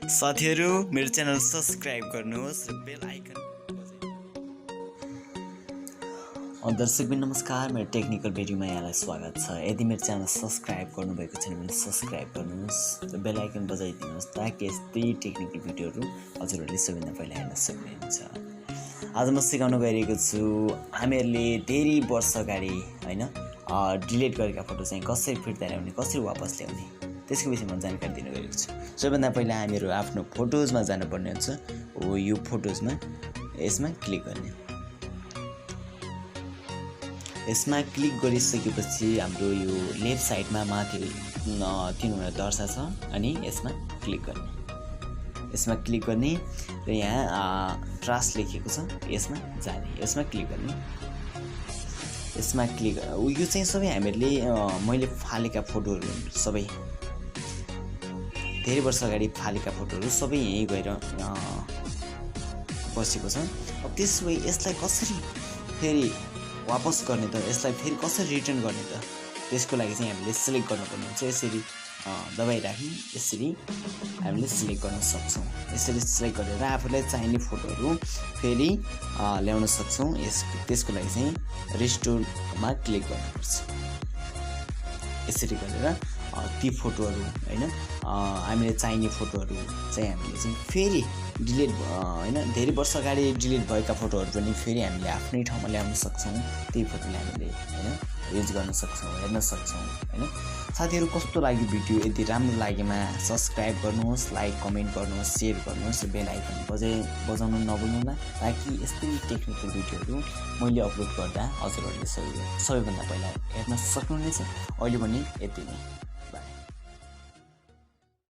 साथीहरू मेरो channel subscribe गर्नुहोस् र बेल आइकन दर्शकबिन नमस्कार। मेरो टेक्निकल भिडियोमा यहाँलाई स्वागत छ। यदि मेरो च्यानल सब्स्क्राइब गर्नुभएको छैन भने सब्स्क्राइब गर्नुहोस् र बेल आइकन बजाइदिनुहोस् ताकि यस्तै टेक्निकल भिडियोहरू हजुरहरूले सबैभन्दा पहिला हेर्न सक्नुहुन्छ। आज म सिकाउन गइरहेको छु हामीहरूले धेरै वर्ष अगाडि हैन डिलिट गरेका फोटो चाहिँ कसरी फिर्ता ल्याउने, कसरी वापस ल्याउने त्यसको विषयमा जानकारी दिन गइरहेको छु। सबैभन्दा पहिला हामीहरू आफ्नो फोटोजमा जानुपर्ने हुन्छ। यो फोटोजमा यसमा क्लिक गर्ने। यसमा क्लिक गरिसकेपछि हाम्रो यो लेफ्ट साइडमा माथि 3 वटा दर्शा छ अनि यसमा क्लिक गर्ने। यसमा क्लिक गर्ने र यहाँ ट्रास लेखेको छ यसमा जाने। यसमा क्लिक गर्ने। यसमा क्लिक यो चाहिँ सबै हामीहरूले मैले फालेका फोटोहरू सबै धेरै वर्ष अगाडि फालेका फोटोहरू सबै यही गएर बसेको छ। अब त्यसो भए यसलाई कसरी फेरि वापस गर्ने त, यसलाई फेरि कसरी रिटर्न गर्ने त, त्यसको लागि चाहिँ हामीले सिलेक्ट गर्नुपर्ने हुन्छ। यसरी दबाइराख्ने, यसरी हामीले सिलेक्ट गर्न सक्छौँ। यसरी सिलेक्ट गरेर आफूलाई चाहिने फोटोहरू फेरि ल्याउन सक्छौँ। त्यसको लागि चाहिँ रिस्टोरमा क्लिक गर्नुपर्छ। यसरी गरेर ती फोटोहरू हैन हामीले चाहिने फोटोहरू चाहिँ हामीले चाहिँ फेरि डिलिट धेरै वर्ष अगाडि डिलिट भएका फोटोहरू पनि फेरि हामीले आफ्नै ठाउँमा ल्याउन सक्छौँ। त्यही फोटोलाई हामीले युज गर्न सक्छौँ, हेर्न सक्छौँ हैन। साथीहरू कस्तो लाग्यो भिडियो? यदि राम्रो लागेमा सब्स्क्राइब गर्नुहोस्, लाइक कमेन्ट गर्नुहोस्, सेयर गर्नुहोस् र बेल आइकन बजाउन नभुल्नुहोला ताकि यस्तै टेक्निकल भिडियोहरू मैले अपलोड गर्दा हजुरहरूले सबैभन्दा पहिला हेर्न सक्नुहुनेछ। अहिले भने यति नै।